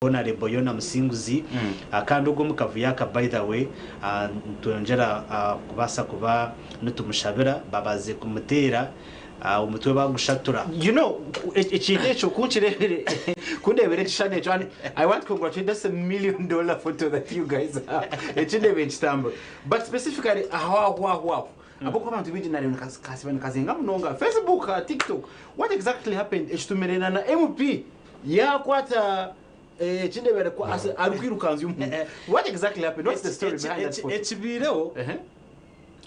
Honarebo Yona Musinguzi kandi ogwo omu kavuyo aka by the way nitwongyera kubaasa kuba nitumushabira babaze kumuteera omutwe bagushatura. You know, ekintu ekyo ku nkireebire, ku ndeebire ekishushani ekyo, and I want to congratulate, that's a million dollar photo that you guys have. Eki ndeebire nikitambura. But specifically aho aho aho aho, ahabw'okuba abantu baingi naareeba nikasiba nikazinga munonga, Facebook, TikTok, what exactly happened ekitumire na na MP Yaakwata ekindebera ku arikwirukanzya omuntu. What exactly happened? What's the story behind that photo? Ekibaireho,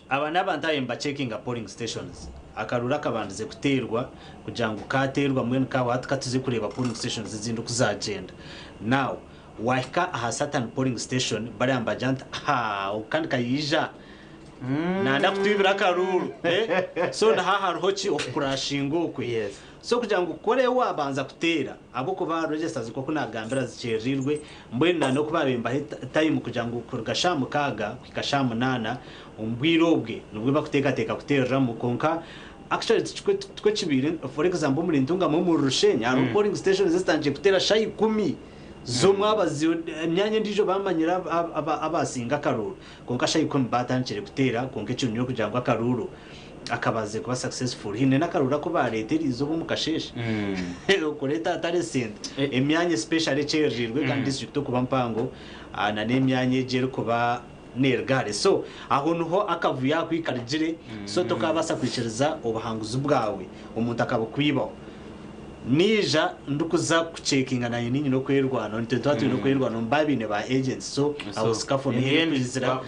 aba n'abantu ababaire nibacekinga polling stations. Akaruuru akabandize kuteerwa kugira ngu kaateerwa mbwenu kaahwa hati katuze kureeba polling stations ezindi oku zaagyenda. Now, waahika aha certain polling station bariya nibagira nti ahaa ogu ka nikaija nanda kutwibira akaruuru. So niha hariho ki okukurashinga okwe. So kugira ngu kukore wabanza kuteera ahabw'okuba registers nk'oku nagambira zikyereirwe mbwenu na n'oku baabaire nibaha time kugira ngu kuruga shaaha mukaaga kuhika shaaha munaana omu bwire obwe nibwo bakuteekateeka kuteereramu kwonka actually tikwo kibaire for example omuri Ntungamo omuri Rushenyi hariho polling stations ezitandikire kuteera shaaha ikumi z'omwabazyo emyanya endiijo bamanyire abasinga akaruuru kwonka shaaha ikumi baatandikire kuteera kwonka ekirungi n'okugira ngu akaruuru akabaze kuba successful haine n'akaruuru aku baareeta eriizooba omu kasheeshe okureeta hatari esente emyanya especially ekyerereirwe kandi district okuba mpango na n'emyanya egyo erikuba neeruga hare so aho niho akavuyo aku karugire so tokaabaasa kwikiriza obuhanguzi bwawe omuntu akabukwibaho naija ndikuza kucekinga nanye niinyine okwerwanaho nitwe nituba twine okwerwanaho nibaba baine ba agents so aho sikafu niho erikwizira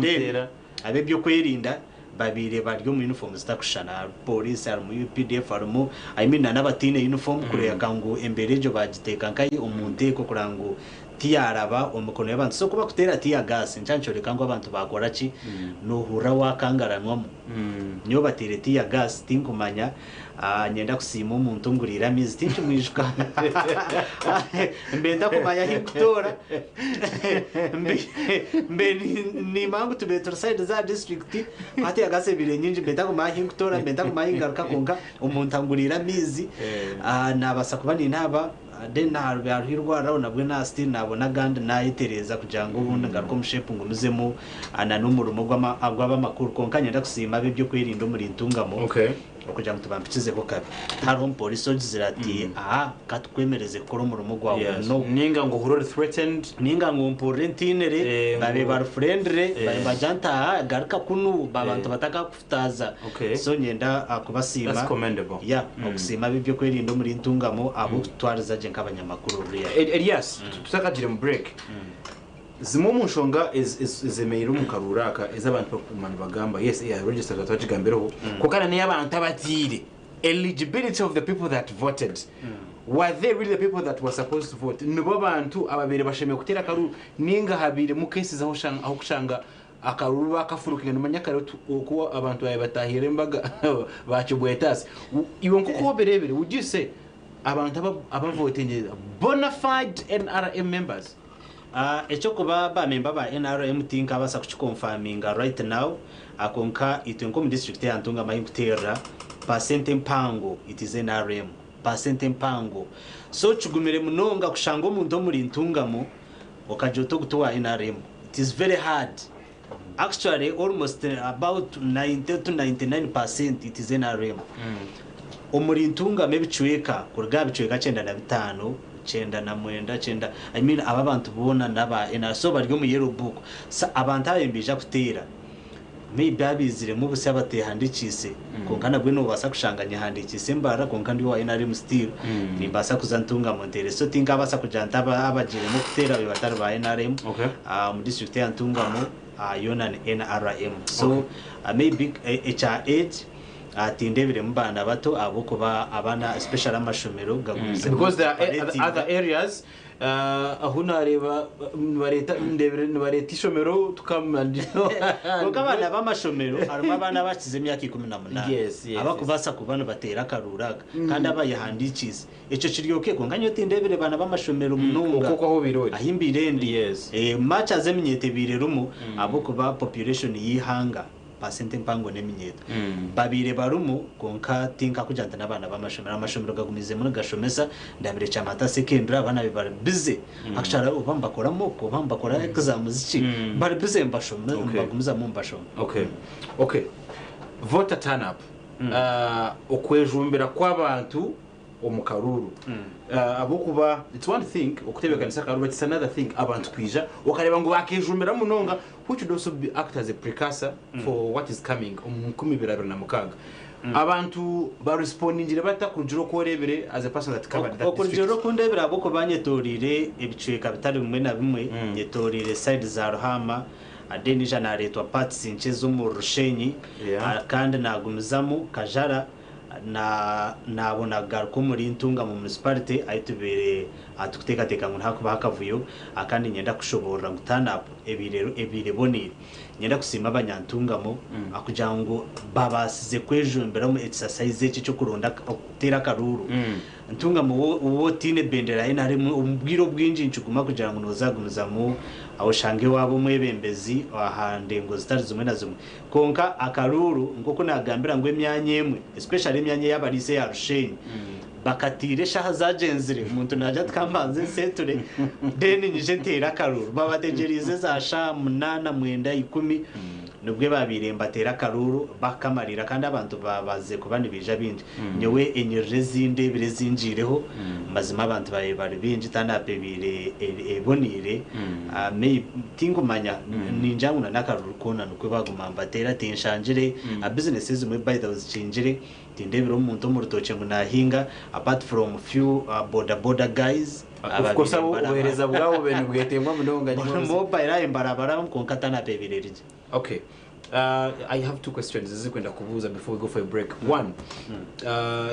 then Ab'eby'okwerinda babaire bari omu yunifoomu zitarikushushana, harimu pooriisi, harimu UPDF, harimu I mean n'abataine yunifoomu kureebeka ngu embeera egyo baagiteeka nkahi omu nteeko kureba ngu tiyaaraba omu mikono y'abantu. So ku bakuteera tear gas nikyo nikyoreka ngu abantu baakora ki? Noohurira waakangaranwamu. Nyowe bateire tear gas tinkumanya Nyenda kusiima omuntu onguriire amaizi tinkimwijuka mbe ntakumanya ahi nkutoora mbe nimanya ngu tube turi side za district hati yagasa ebiire nyingi mbe ntakumanya ahi nkutoora mbe ntakumanya ahi ngaruka kwonka omuntu anguriire amaizi nabaasa kuba ninaba then hariho eirwariro nabwe na still nabona agandi nayetereeza kugira ngu obundi ngaruke omu shape ngumizemu na n'omurimo gw'abamakuru kwonka nyenda kusiima ab'ebyokwerinda omuri Ntungamo. Okugira ngu tibampikizeho kabi. Tihariho omupoliisi ogizire ati, Aha, ka tukwemereze kukora omurimo gwawe. Yes. No. Ninga ngu ohurire ori threatened. Ninga ngu mpurire ntiinire, Eh, babe ngu- bari friendly, Eh. babe nibagira nti, Aha, garuka kunu, abantu Eh. batakakufutaaza. Okay. So nyenda kubasiima. That's commendable. Yeah, okusiima ab'ebyokwerinda omuri Ntungamo ahabw'okututwariza gye nk'abanyamakuru really. Elias, tutakagire mu break, Zimwe omu nshonga ezemereire omu karuuru aka ezi abantu barikuguma nibagamba, yes eya register twaba twagigambireho, kwonka na n'ey'abantu abatiire, eligibility of the people that voted, were they really the people that were supposed to vote? Nibo bantu ababaire bashemereire kuteera akaruuru ninga habairemu cases ahu orikushanga akaruuru bakafurukinga nomanya kare oku abantu baabaire batahiire embaga bakibwetaasi. Iwe nk'oku obireebire, would you say abantu abavotingire bonafide nrm members? Eky'okuba ba memba ba nrm tinkabaasa kukikonfaminga right now kwonka itwe nk'omu disiturikiti eya Ntungamo ahi nkuteerera, paasenti empango it is nrm, paasenti empango. So kigumire munonga kushanga omuntu omuri Ntungamo okagira oti ogu ti wa nrm, it is very hard. Actually almost about 90 to 99 percent it is nrm. Omuri Ntungamo ebicweka kuruga aha bicweka 95, 99, kyenda, I mean aba abantu boona naba NRM so bari omu yellow book. So abantu aba nibaija kuteera maybe abaiziremu busya batehandikiise kwonka nabwe nobaasa kushanga nyehandikiise Mbarara kwonka ndi owa nrm still nimbaasa kuza Ntungamo nteere so tinkabaasa kugira nti abagiiremu kuteera babe batari ba nrm. Omu district eya Ntungamo yoona ni nrm so maybe ekya age tindebiremu baana bato ahabw'okuba abaana especially amashomero gagumizemu Because there are other areas ahu nareeba nibareeta ndebire nibareeta ishomero Kwonka abaana b'amashomero harimu abaana abakize emyaka 18 abarikubaasa kuba nibateera akaruuru aka kandi abayehandiikiise. Ekyo kiri ok kwonka nyowe tindeebire baana b'amashomero munonga Okwo ahu obaire ori. ahi mbaire ndi. Yes. Much as eminyeeto ebaire erimu ahabw'okuba population y'eihanga. Percent empango n'eminyeeto babaire barimu kwonka tinkakugira nti n'abaana b'amashomero. Amashomero gagumiizemu nigashomesa, ndabire Kyamata Secondary abaana be bari busy actually oba nibakora mock oba nibakora exams ki bari busy nibashoma nibagumizamu nibashoma. Okay. Okay. Voter turn up. Okwejumbira kw'abantu omu karuuru. Ahabw'okuba it's one thing okutebeekanisa akaruuru but it's another thing abantu kwija okareeba ngu baakejumbira munonga which would also be act as a precursor for what is coming omu 2026. Abantu barespondingire bata kurugiirira oku oreebire as a person that covered that Okurugiirira district? oku ndeebire ahabw'okuba nyetoreire ebicweka bitari bimwe na bimwe, nyetoreire side za Ruhaama, then naija naareetwa parts nkye ez'omu Rushenyi kandi naagumizamu Kajara, Na naabona kugaruka omuri Ntungamo Municipality ahi tubaire turikuteekateeka ngu nihakubaho akavuyo kandi niinyenda kushoboorora ngu turn up ebaire ebaire eboneire. Niinyenda kusiima abanyantungamo kugira ngu babaasize kwejumbira omu exercise egi eky'okuronda okuteera akaruuru. Ntungamo waaba otaine bendera ya nrm omu bwire obwingi nikiguma kugira ngu nooza kugumizamu oshange waaba omwebembezi aha ndengo zitari zimwe na zimwe. Kwonka akaruuru nk'oku naagambira ngu emyanya emwe especially emyanya ey'abariisa eya Rushenyi bakatiira eshaaha zaagyenzire omuntu naagira ati ka mbanze nseeture then nyije nteere akaruuru. Babategyereize za shaaha munaana, mwenda, ikumi nibwo baabaire nibateera akaruuru bakakamariira kandi abantu baabazize kuba nibaija baingi. Nyowe enyiriri ezi ndeebire ezi ngiireho mazima abantu baabaire bari baingi turn up ebaire eboneire may tinkumanya ningira ngu na n'akaruru koona nikwo baguma nibateera tinshangire bizinesi ezimwe by the way zikingire tindeebire omuntu omu rutookye ngu naahinga apart from few boda boda guys Of course ababaire abo nibaraba obuheereza bwabo bube nibwetengwa munonga nyimwe mobile aye nibarabaramu kwonka turn up ebaire eri gye. Okay. I have two questions ezirikwenda kubuuza before we go for a break. One,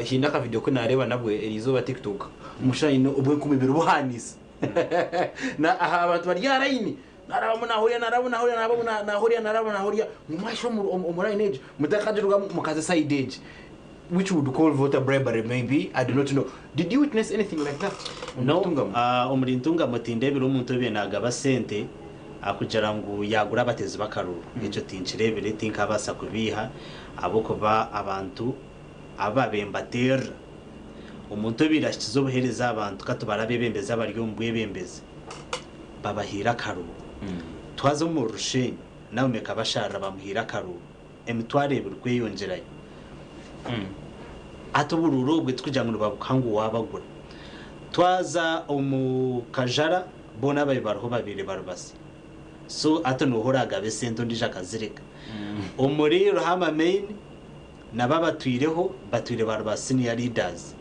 haine akavidiyo ku naareeba nabwe eriizooba TikTok, omushaija aine obwenkumi ibiri buhaaniise. Na aha abantu bari aha layini, naarabamu naahurira, naarabamu naahurira, naarabamu naahurira, naarabamu naahurira, ngu mwahika omu layini egi, mutakagirugamu mukaza sayidi egi. Which we would call voter bribery maybe, I do not know. Did you witness anything like that omu No, Ntungamo? omuri Ntungamo tindeebire omuntu obaire naagaba sente kugira ngu yaagura abateezi b'akaruuru. Ekyo tinkireebire, tinkaabaasa kubiiha ahabw'okuba abantu abu baabaire nibateerera. Omuntu obaire ahikize obuheereza aha bantu ka tubare abeebembezi abari omu bwebembezi, babahaire akaruuru. Twaza omuri Rushenyi, Naomi Kabasharira bamuhaire akaruuru, emitwaro ebiri kweyongyerayo. Hati oburuuru obwe tikugira ngu nibabukuha ngu waabagura. Twaza omu Kajara, boona ababaire bariho babaire bari basya. So hati nooha oraagaba esente ondiijo akazireka. Omuri Ruhama Main, nabo abatwireho batwire bari ba senior leaders.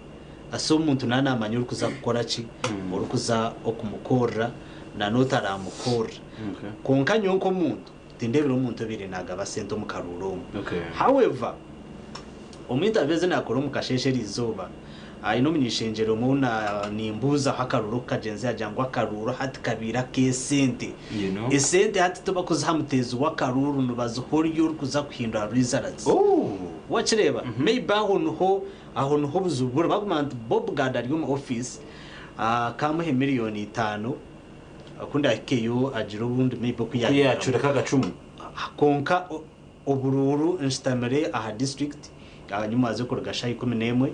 So omuntu naaba naamanya orikuza kukora ki, orikuza okumukorera na n'otaramukorera. Kwonka nyowe nk'omuntu, Tindeebire omuntu obaire naagaba sente omu karuuru omu. However, omu interview ezi naakora omu kasheeshe eriizooba, haine omuny'ishengyero omwe ou nimbuuzaho akaruuru oku kagyenzire yaagira ngu akaruuru hati kabaire ak'esente. Esente hati tibakuziha muteezi w'akaruuru nibaziha oriya orikuza kuhindura results. Wakireeba? Maybe aho niho aho niho obuzibu buri. Baguma nti Bob Gad ari omu office, kaamuhe miriyoni itaano, Ku ndaahikeyo agire obundi maybe oku Ku yaacureka agacumu. Kwonka oburuuru nshutamire aha district nyimwaze kuruga shaaha 11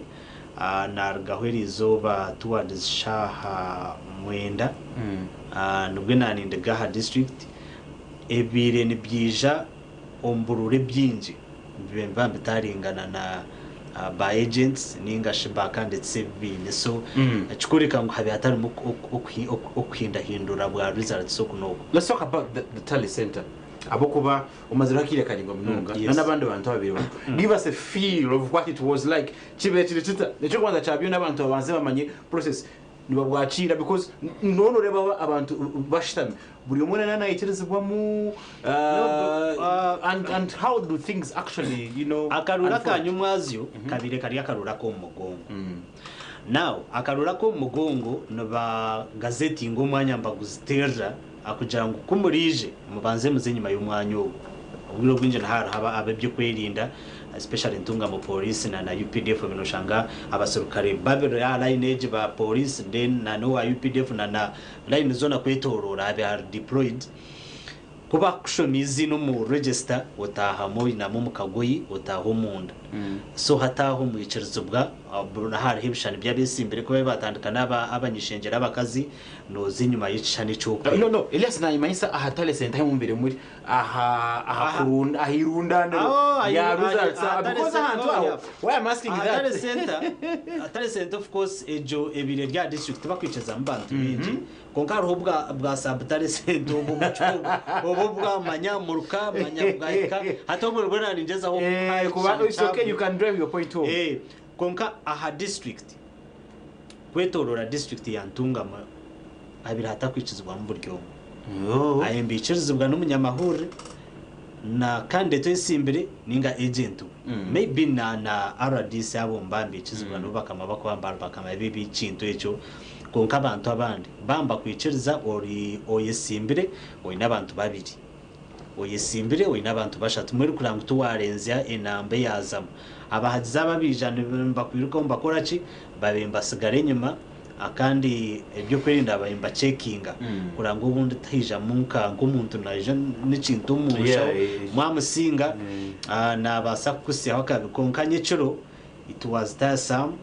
naarugaho eriizooba towards shaaha mwenda nibwe naanindiga aha district ebibaire nibyija omu buruuru ebingi bibaire nibiba nibitaringana na ba agents ninga shi ba candidates ebi baine so ekikworeka ngu habaire hatarimu okuhindahindura bwa results oku n'oku. Let's talk about the tally center ahabw'okuba omazireho akaire karaingwa munonga na n'abandi bantu ababaire bariho. Give us a feel of what it was like. Kibaire kiri kita? Eky'okubanza kya byona abantu babanze bamanye process. Nibabwakiira because noba noreeba ahu abantu bashutami buri omwe naaba naikirizibwamu and and how do things actually you know Akaruuru aka unfold? nyumwazyo kabaire kari akaruuru ak'omu mugongo. Now akaruuru ak'omu mugongo nibagazetinga omwanya nibaguziterera kugira ngu ku muraije mubanze muze enyima y'omwanya ogwo. Obwire obwingi niho hariho ab'ebyokwerinda especially Ntungamo police na na updf ebyo noshanga abaserukare babiri aha line egi ba police then na nowa updf na na line zona kwetorora abe ari deployed. Ku bakukushoma eiziina omu register otaahamu oinamu omu kagoyi otaaha omunda. So hati aho mwikirizibwa hariho ebishushani by'abetsimbire ku babaire batandika n'aba abanyishengyero abakazi nooza enyima y'ekishushani eky'okwera. No no Elias nayimanyisa aha tale center ahu mubaire muri aha aha Aha. kurunda aha irundaniro Oh, aha ya aha results aha tale because center ahantu oh aho yeah. why I'm asking Aha tale that center aha tale center of course egyo ebaire eri aha district tibakwikizamu bantu baingi Kwonka hariho obwa bwa sabutare sente obwo obu obu obwa manya muruka manya bwahika hati obwo nibwo naaningyezaho kuha Eh, kuba ekishushani it's okay kyabwo. you can drive your point home. Eh, kwonka aha district kwetoroora district ya Ntungamo habire hatakwikizibwamu buri omwe. Oh. Aye nibaikirizibwa n'omunyamahurire na candidate oyetsimbire ninga agent we. Maybe na na rdc abo nibaba nibaikizibwa nibo bakama bakuba nibaba bakama b'ekintu ekyo kwonka abantu abandi baaba nibakwikiriza ori oyetsimbire oine abantu babiri, oyetsimbire oine abantu bashatu mbwenu kureba ngu tiwarenzya enamba eyaazamu. Abahagizi abo abaija nibakwirukaho nibakora ki? Babaire nibatsigara enyima Kandi eby'okwerinda babaire nibacekinga kureba ngu obundi tihaijamu nka nk'omuntu naija n'ekintu omu nshaho mwamusinga naabaasa kukutsyaho akabi. Kwonka nyekiro it was tiresome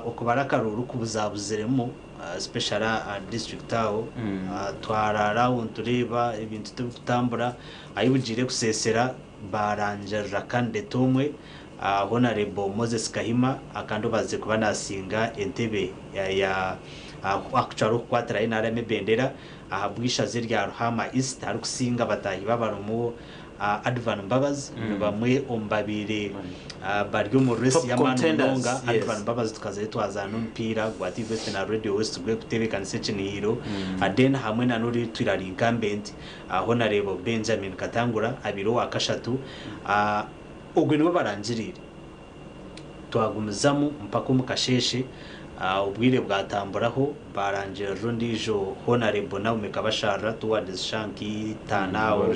okubara akaruuru kubuzabuziremu especially aha district aho twaraara aho nitureeba ebintu tibikutambura ahi bugiire kusesera baarangirira candidate omwe Honarebo Moses Kahima akandi obazize kuba nasinga entebe ya akucwa arikukwatira NRM ebendera ahabw'eishaza erya Ruhaama East arikusinga bataahi be abarimu Advan Mbabazi ni bamwe omu babaire bari omu resi Top y'amaani contenders, munonga. yes. Advan Mbabazi tukazayo twazaana omupiira gwa TV West na Radio West gw'okutebeekanisa ekinihiro then hamwe na n'ori twire ari incumbent Honarebo Benjamin Katangura abaire owakashatu. Ogwe niwe barangiriire. Twagumizamu mpaka omu kasheeshe, obwire bwatamburaho baarangirira ondiijo Honarebo Naomi Kabasharira towards shaaha nka itaano aho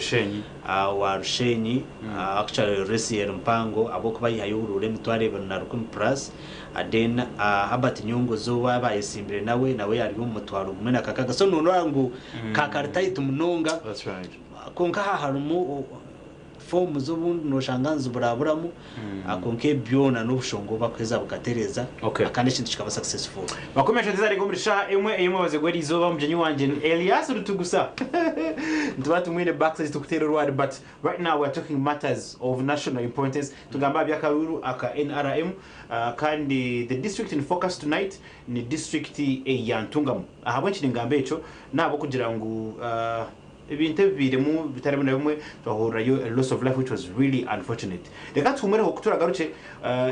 owa Rushenyi, actually race eri mpango ahabw'okuba aihayo oburuuru 2,100 plus then Herbert Nyongozi ou abaayesimbire nawe, nawe yaari omu 1,600 so nooreba ngu ka kari tight munonga kwonka aha harimu Forms obundi noshanga niziburaburamu kwonka ebi byona nobushonga obu bakuheza bukatereza Okay. kandi ekintu kikaba successful. 30 zarenga omuri shaaha emwe ey'omwebazo gw'erizooba omugyenyi wangye ni Elias Rutugusa nituba tumwine backstage tukuteera orwari but right now we are talking matters of national importance tugamba aha by'akaruuru aka NRM kandi the district in focus tonight ni district eya Ntungamo ahabw'enki ningamba ekyo n'ahabw'okugira ngu Ebintu ebibairemu bitari bimwe na bimwe twahurirayo a loss of life which was really unfortunate. Reka tuhumureho ku turagarukye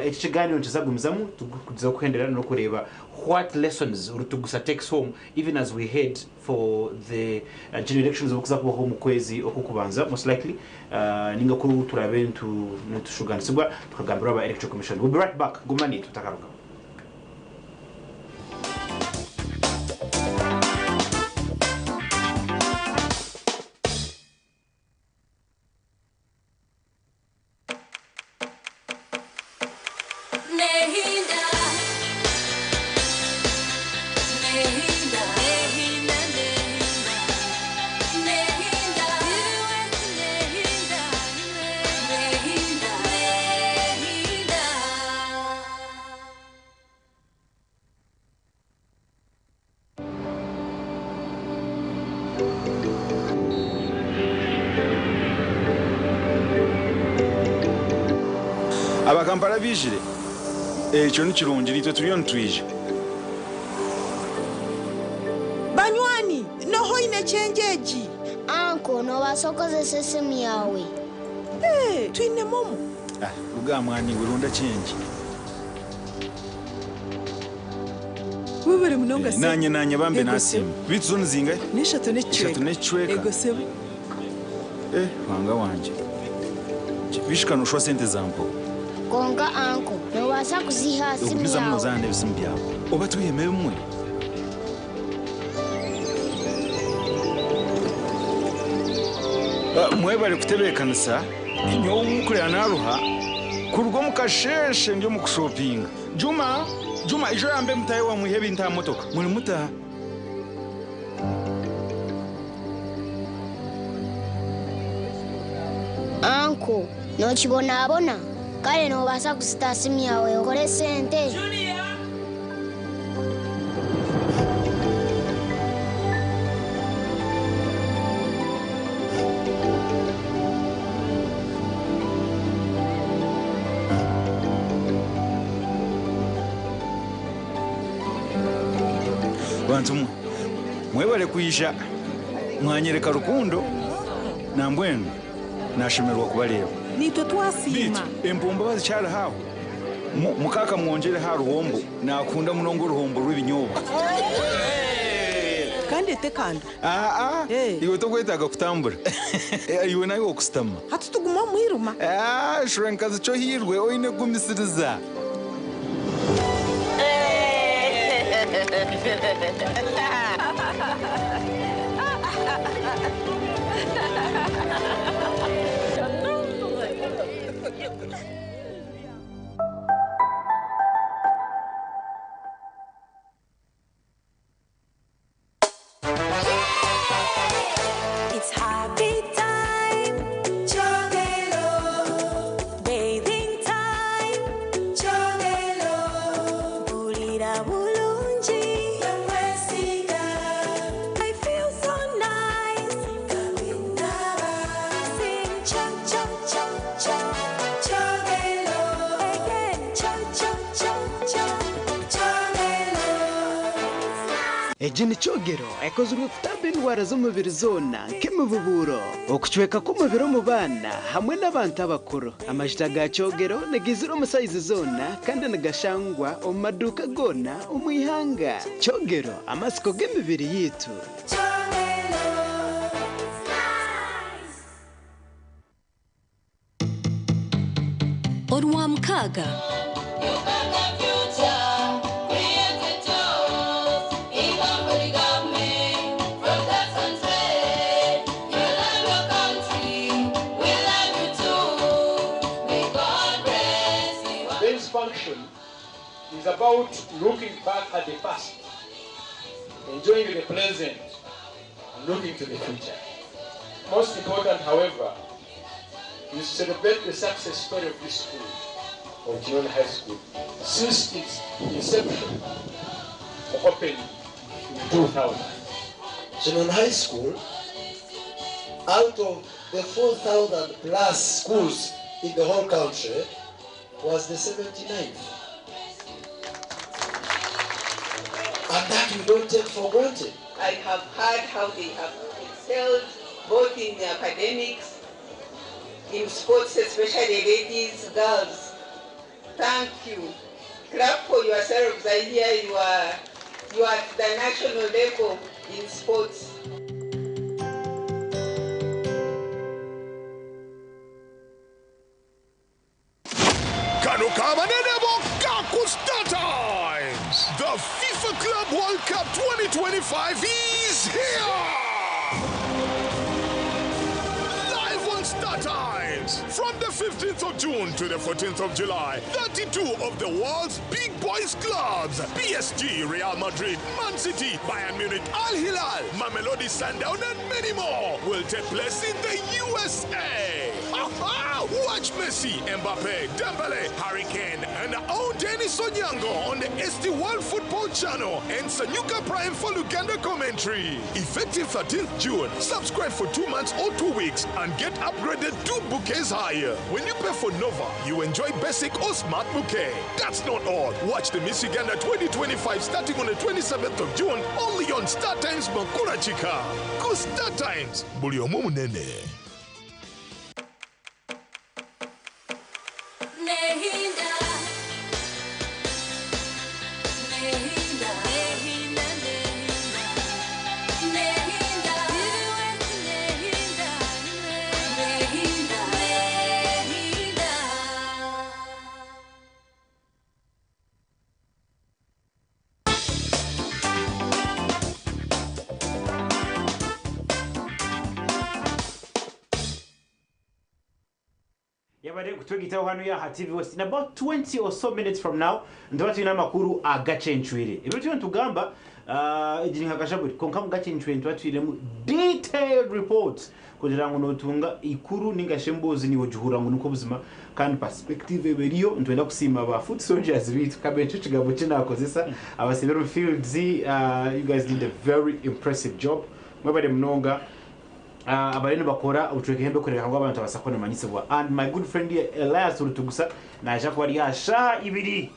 eki kiganiro nikiza kugumizamu tukugizeho kuhendera n'okureeba what lessons Rutugusa takes home even as we head for the general elections obukuza kubaho omu kwezi okw'okubanza most likely ninga ku turabe nitushuganisibwa tukagambirwa aba electoral commission. We'll be right back guma naitwe otakarugaho. Aba Kampala baijire? Ekyo ni kirungi, naitwe turiyo nitwija. Banywani, n'oha oine kyengi egi? Anko, noobaasa kukozesa esimu yaawe? Ee, twine momo. Ah, ruga aha mwana iwe, ronda kyengi. Webare munonga sebo. Naanye naanye bambe Ego nasiima. sebo. Beitu zo nizingahi? N'eshatu n'ekicweka. Ishatu n'ekicweka? Ego sebo. Eh, Ruhanga wangye. Bishika noshwa sente zampoho. Kwonka anko, noobaasa kuziiha aha simu Ogumizamu yaawe. nozaana n'ebisimu byawe. Oba twihemu ebimwe? Mwebare kutebeekanisa. Nyowe obu mukureba naaruha kuruga omu kasheeshe ndi omu kushopinga. Juma, Juma ija oyambe mutaahi waawe mwihe ebintu aha motoka. Muri muta? Anko, nookibonabona? Kare noobaasa kuzita aha simu yaawe okore esente. Bantu mwe, mwebare kwija mwanyereka rukundo nambwenu nashemererwa kubareeba. Naitwe twasiima. Beitu empombo bazikyariho aho? Mukaaka mwongyereho aha ruhombo, nakunda munonga oruhombo rw'ebinyobwa. Kandi etekando. Aa, iwe tokwetaaga kutambura. Iwe nawe okusitama. Hati tuguma omu mwirima. Ah, shura nkazi kyohirwe oine kugumisiriza. It's happy time, Chogelo. Bathing time, Chogelo. Bulira bulungi, bamwesiga. I feel so nice, Kawindaba. Sing cho cho cho cho, Chogelo. Again, cho cho cho cho, Chogelo. Egi ni kyogero ekozirwe kutamba endwara z'omubiri zoona nk'emibubuuro, okucweka kw'omubiri omu baana hamwe n'abantu abakuru. Amajuta ga kyogero nigaizira omu sayizi zoona kandi nigashangwa omu maduuka goona omu ihanga. Kyogero, amatsiko g'emibiri yaitu. Orwamukaaga. Today's function is about looking back at the past, enjoying the present, and looking to the future. Most important, however, is to celebrate the success story of this school, of Kinoni High School, since its inception, opened in 2000. Kinoni High School, out of the 4,000 plus schools in the whole country, was the 79th. And that we don't take for granted. I have heard how they have excelled both in academics, in sports, especially ladies, girls. Thank you. Clap for yourselves. I hear you are at the national level in sports. Kano kabanene bokka ku Star Times. The FIFA Club World Cup 2025 is here! Live on Star Times. From the 15th of June to the 14th of July, 32 of the world's big boys clubs PSG, Real Madrid, Man City, Bayern Munich, Al Hilal, Mamelodi Sundowns, and many more will take place in the USA. Watch Messi, Mbappe, Dembele, Harry Kane, and our own Dennis Onyango on the ST World Football Channel and Sanyuka Prime for Luganda commentary. Effective 13th June, subscribe for 2 months or 2 weeks and get upgraded 2 bouquets higher. When you pay for Nova, you enjoy basic or smart bouquet. That's not all. Watch the Miss Uganda 2025 starting on the 27th of June only on Star Times Makura Chika. Go Star Times. Buli omu munene. Nehinda. Nehinda. Nehinda, Nehinda. Nehinda. Nehinda. Nehinda. Yabadde kutwegitaho hano yaha TV West. In about 20 or so minutes from now, nituba twine amakuru agacencwire. Ebiro twine nitugamba, egi ni nka kashaburi, kwonka omu gacencwire nituba twinemu details. Detailed reports kugira ngu notunga ikuru ninga shi emboozi niiwe ogihurira ngu nikwo buzima kandi perspective eba eriyo. Nitwenda kusiima ba foot soldiers baitu kabe nikyo kigambo ki nakozesa abasiibire omu fields you guys did a very impressive job. Mwebare munonga. Abariyo nibakora obucweka ehembe kureebeka ngu abantu babaasa kuba nibamanyisibwa and my good friend here Elias Rutugusa naija kuba ari aha shaaha ibiri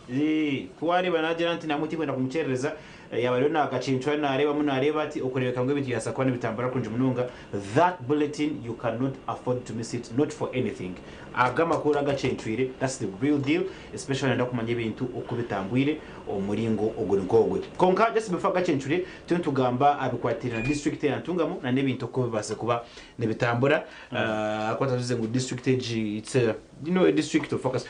ku waareeba naagira nti namwe tinkwenda kumukyerereza yaaba ariyo naakacencura naareebamu naareeba ati okureebeka ngu ebintu byabaasa kuba nibitambura kurungi munonga that bulletin you cannot afford to miss it not for anything aga amakuru agacencwire that's the real deal especially wayenda kumanya ebintu oku bitambwire omu muringo oguri nk'ogwe kwonka just before agacencure Turiyo nitugamba aha bikwatiraine na disiturikiti eya Ntungamo na n'ebintu oku bibaasa kuba nibitambura. Ahakuba twatugize ngu disiturikiti egi it's a you know a district of focus.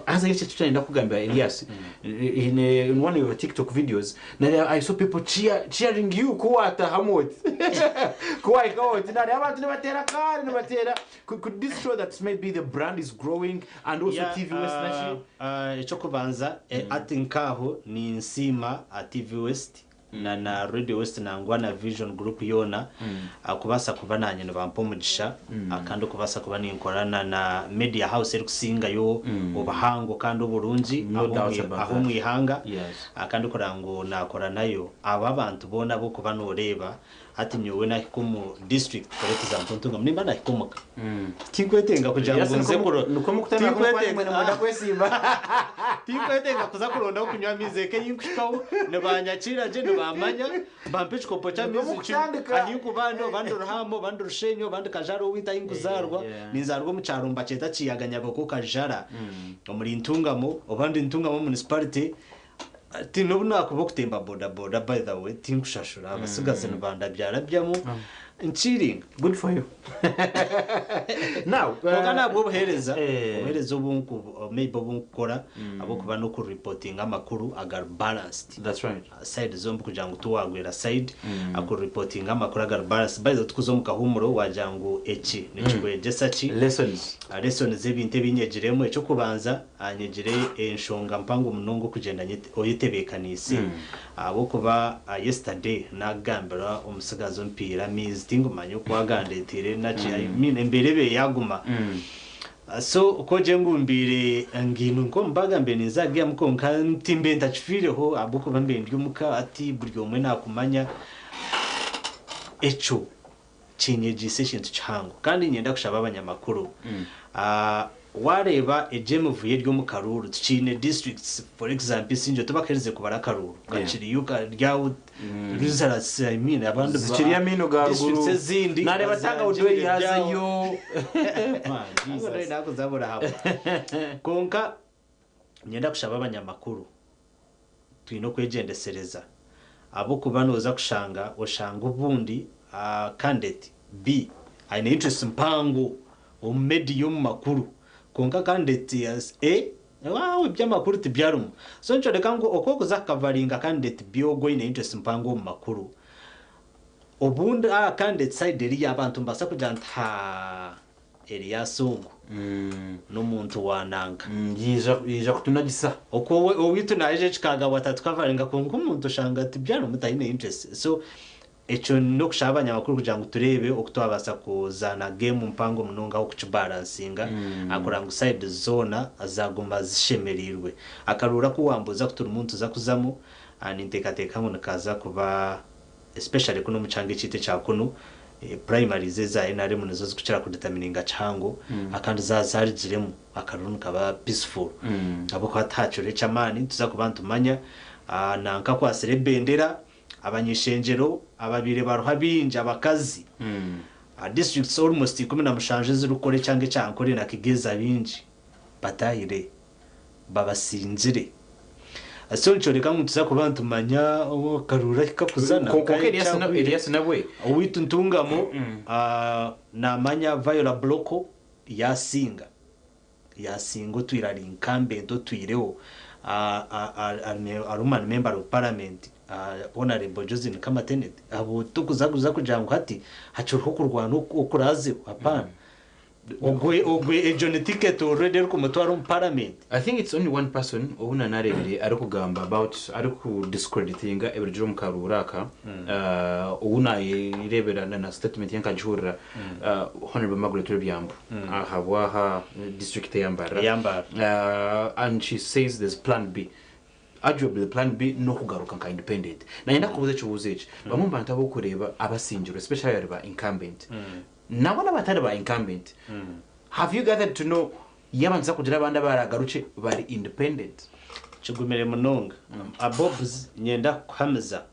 Haza eki eki nayenda kukugambira Elias, in a in one of your TikTok videos, nareeba I saw people cheer, cheering you ku waatahamu oti ku waahikaho oti nareeba abantu nibateera akaari nibateera could, could this show that maybe the brand is growing and also Yeah, TV West naki? Eky'okubanza, ati nk'aho ninsiima TV West na na Radio West nangwa na Vision Group yoona kubaasa kuba naanye nibampa omugisha kandi okubaasa kuba ninkora na na media house erikusingayo obuhango kandi oburungi No doubts about aha that. omu ihanga Yes. kandi kureba ngu naakora nayo. Abo abantu boona ab'okuba nooreeba hati nyowe naahika omu district for example Ntungamo nimba naahika omuka Tinkwetenga kugira Yes, ngu nze nikwo kuro nikwo mukutana kumwe tinkwetenga mwena mwenda kwesimba. Tinkwetenga kuza kuronda ahokunywa amaizi eka ei nkuhikaho nibanyakiira gye nibamanya bampa ekikopo Nikwo ky'amaizi kimwe mukutandika. ahi nkuba ndi oba ndi Ruhama oba ndi Rushenyi oba ndi Kajara owaitu ahi nkuzaarwa Yeah. ninzaarwa omu kyaro nibakyeta Kiyaga Nyaboko Kajara omuri Ntungamo oba ndi Ntungamo municipality Ti n'obu naakuba okutemba boda boda by the way tinkushashura abatsigazi nibandabyarabyamu nkiringa. Good for you. Now, Kwonka nahabw'obuheereza, eh. obuheereza obu nku maybe obu nkukora ahabw'okuba n'okureportinga amakuru agari balanced. That's right. Side zombi kugira ngu tiwaagwera side, akureportinga amakuru agari balanced. By the way tikuza omu kahuumuro waagira ngu eki nikikwegyesa ki? Lessons. Lessons ebintu ebi nyegiremu, eky'okubanza Nyegire enshonga mpango munonga okugyenda oyetebeekaniise ahabw'okuba yesterday naagambira omutsigazi omupiira amaizi tingumanya oku agandeeteire naki I mean embeera ebaire yaaguma so ku ogire ngu mbaire ngiine nk'omubaga mbaire ninza kugihamu kwonka timbaire ntakifiireho ahabw'okuba mbaire ndi omuka hati buri omwe naakumanya ekyo Kinyegyeise ekintu kihango kandi niinyenda kushaba abanyamakuru wareeba egyo emivuyo eri omu karuuru tukiine districts for example Isingiro tibakaherize kubara akaruuru kakiriyo kari aho results I mean abandi Zikiri amaino ga ruguru. districts ezindi Nareeba Tanga Odoi yazayo. Tanga Odoi nakuzabura hamwe kwonka niinyenda kushaba abanyamakuru Twine okwegyendesereza ahabw'okuba nooza kushanga oshanga obundi candidate B aine interest mpango omu media omu makuru kwonka candidate A waawe eby'amakuru tibyarimu. So nikyoreka ngu oku orikuza kukavaringa candidate B ogwo oine interest mpango omu makuru obundi aha candidate side eriya abantu nibabaasa kugira nti haa Elias ogu n'omuntu wa nanka. Yaija kutunagisa. Okwo owaitu naija ekikaagabwa tatukavaringa kwonka omuntu oshanga tibyarimu taine interest. So ekyo n'okushaba abanyamakuru kugira ngu tureebe oku twabaasa kuzaana game mpango munonga aho kukibalansinga kureba ngu side zoona zaaguma zishemereirwe. Akaruuru aku wambuuza ku turimu nituza kuzamu, ninteekateeka ngu nikaza kuba especially kunu omu kyanga ekyaitu ekya kunu, primaries eza nrm nizo zikukira ku determininga kihango akandi zaaba zarugiremu akaruru nikaba peaceful ahabw'okuba tihakiriho eky'amaani nituza kuba nitumanya nanka akwatsire ebendera abany'ishengyero ababaire bariho abaingi abakazi districts almost 17 ezirikukora ekyanga ekya Ankole na Kigezi abaingi batahire babasingire. So nikyoreka ngu nituza kuba nitumanya obu akaruuru ahi kakuzana. Kwonka Elias nabwe. Owaitu Ntungamo namanya Viola Bloko yasinga. Yasinga otwire ari incumbent otwireho ari woman member of parliament Honourable Joseline Kamateneti. Abo tikuzaguza kugira ngu hati hakiriho okurwana okurazeho, hapana. Ogwe ogwe egyo ni ticket already erikumutwara omu parliament. I think it's only one person ou nanarebire arikugamba about ariku discreditinga ebirugire omu karuuru aka ou nayerebera na na statement ye nkagihurira Honourable Margaret Rwebyambu ahabw'aha district eya Mbarara Eya Mbarara. And she says there's plan B arguably plan B n'okugaruka nka independent. Nayenda kubuuza ekibuuzo eki, bamwe omu bantu abu orikureeba abasingirwe especially abari ba incumbent Nangwa n'abatari ba incumbent, have you gathered to know yaaba nituza kugira abandi abaragarukye bari independent? Kigumire munonga. Bobs, Niinyenda kukuhamiza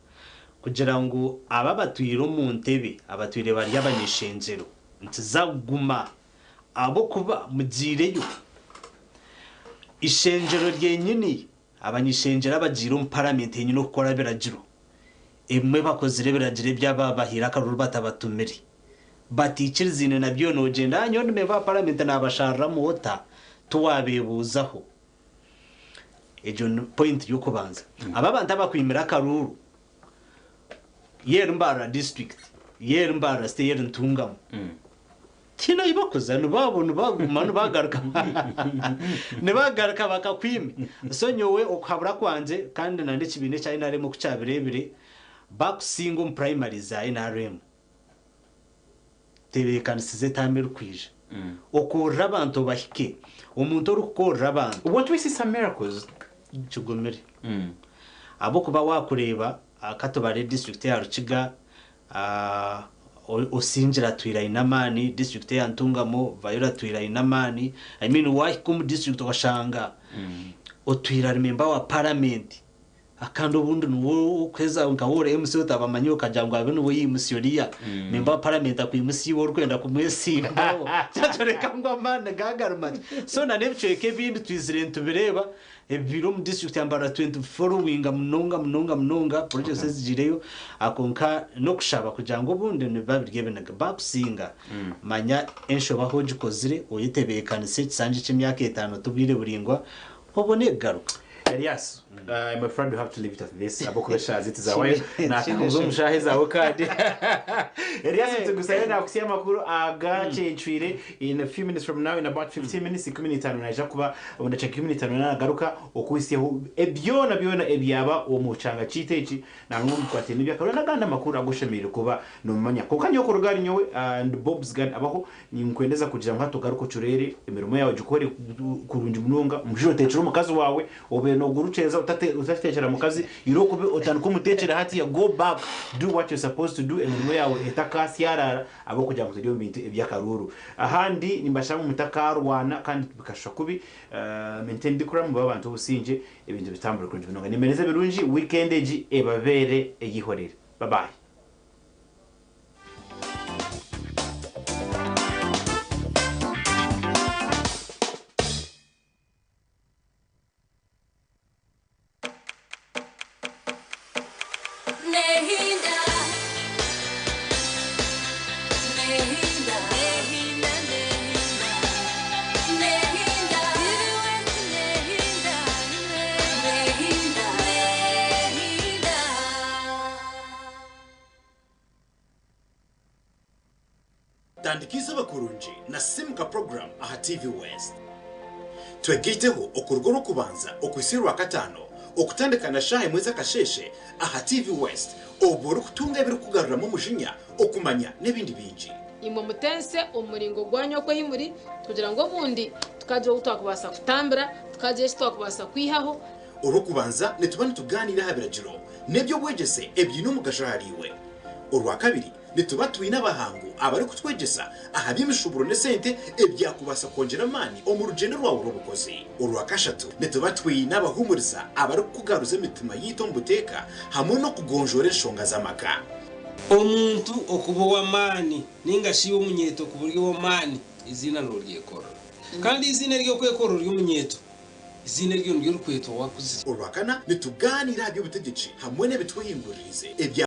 kugira ngu abo abatwire omu ntebe abatwire bari abanyeshengyero nikiza kuguma ahabw'okuba mugiireyo. Eishengyero ryenyini Abany'ishengyero abagiire omu paramenti yenyine okukora ebiragiro. Ebimwe bakozire ebiragiro ebi ababahaire akaruru batabatumire. Bataikirizaine na byona ogyenda aha nyowe ndi memba wa paramenti nabashariramu ota tiwabebuuzaho. Egyo ni point y'okubanza. Aba abantu abakwimire akaruru yeri Mbarara district, yeri Mbarara city, yeri Ntungamo. Tihaine ahi bakuza nibaabo nibaguma nibagaruka nibagaruka bakakwime. So nyowe okuhabura kwangye kandi na n'ekibiina ekya nrm oku kyabireebire, bakusinga omu primaries za nrm, tebeekanisiza etaama erikwija. Okoorere abantu obahike. Omuntu orikukoorera abantu. Won't we see some miracles? Kigumire. Ahabw'okuba waakureeba ka tubare disiturikiti ya Rukiga, Osingire atwire aine amaani, disiturikiti eya Ntungamo, Viola atwire aine amaani, I mean waahika omu disiturikiti okashanga otwire ari memba wa paramenti kandi obundi niwe orikuheeza nka waaba ori MC otabamanyire okagira ngu abe niwe yaimutsya oriya memba wa paramenti akwimutsya iwe orikwenda kumwesimbaho kyakyoreka ngu amaani gari makye. So na n'ebicweka ebindi twizire nitubireeba Ebiri omu disiturikiti ya Mbarara twine tubiforowinga munonga munonga munonga projects ezigiireyo kwonka n'okushaba kugira ngu obundi nibiba biri ebiniga. Baakusinga manya enshobe ahu ogikozire oyetebeekanise ekisanja eky'emyaka etaano tibwire buraingwa obone kugaruka. Elias, I'm afraid we have to leave it at this ahabw'okuba eshaaha zaitu zahwayo naakakubuza omu shaaha ezaawe kandi Elias nitugusayo naakutsya amakuru agacencwire In a few minutes from now, in about 15 minutes, 15 naija kuba omu dakiika 15 nagaruka okuhitsyaho byona byona ebyaba omu kyanga kyaitu eki nangwa omu bikwataine n'eby'akaruru n'agandi amakuru agu oshemereire kuba nomanya. Kwonka nyowe kuruga ahari nyowe ndi Bob's Guard abaho ninkwendeza kugira ngu hati ogaruke ocureere emirimo yaawe ogikore kurungi munonga omujura oteekyere omukazi waawe obe nogurukyeza otateekyera mukazi irooko obe otandike omuteekyere hatiya go back do what you're supposed to do emirimo yaawe etakasyarara Ahabw'okugira ngu turi omu bintu eby'akaruuru. Ahandi nimbashaba ngu mutakaarwana kandi bikashusha kubi. Maintain decorum, mube abantu b'obusingye, ebintu bitambure kurungi munonga. Nimbereza ebirungi, weekend egi ebabeere ey'eihorere. Bye bye. Tandika eizooba kurungi na Simuka Program aha TV West. Twegaiteho okuruga Orwokubanza okuhitsya Orwakataano okutandika na shaaha emwe z'akasheeshe aha TV West obwo orikutunga ebirikukugaruramu omujinya, okumanya n'ebindi bingi. Imwe mutense omu muringo gwanyu oku ahi muri, kugira ngu obundi tukagira obu twakubaasa kutambira, tukagira eki twakubaasa kwihaho. Orwokubanza nituba nitugaaniira aha biragiro n'eby'obwegyese ebiine omugasho ahariiwe. Orwakabiri Nituba twine abahangu abarikutwegyesa aha by'emishuburo n'esente ebyakubaasa kwongyera amaani omu rugyendo rwawe rw'obukozi. Orwakashatu, nituba twine abahuumuriza abarikukugaruza emitima yaitu omu buteeka hamwe n'okugonjoora enshonga z'amaka. Omuntu okuba ow'amaani nainga shi iwe omunyeeto okuba ori ow'amaani, eiziina nooryekorera. Kandi eiziina ery'okwekorera ori omunyeeto, eiziina eryo niryo orikwetwa waakuzire. Orwakana, nitugaaniira aha by'obutegyeki hamwe n'ebitwehinguririize ebya.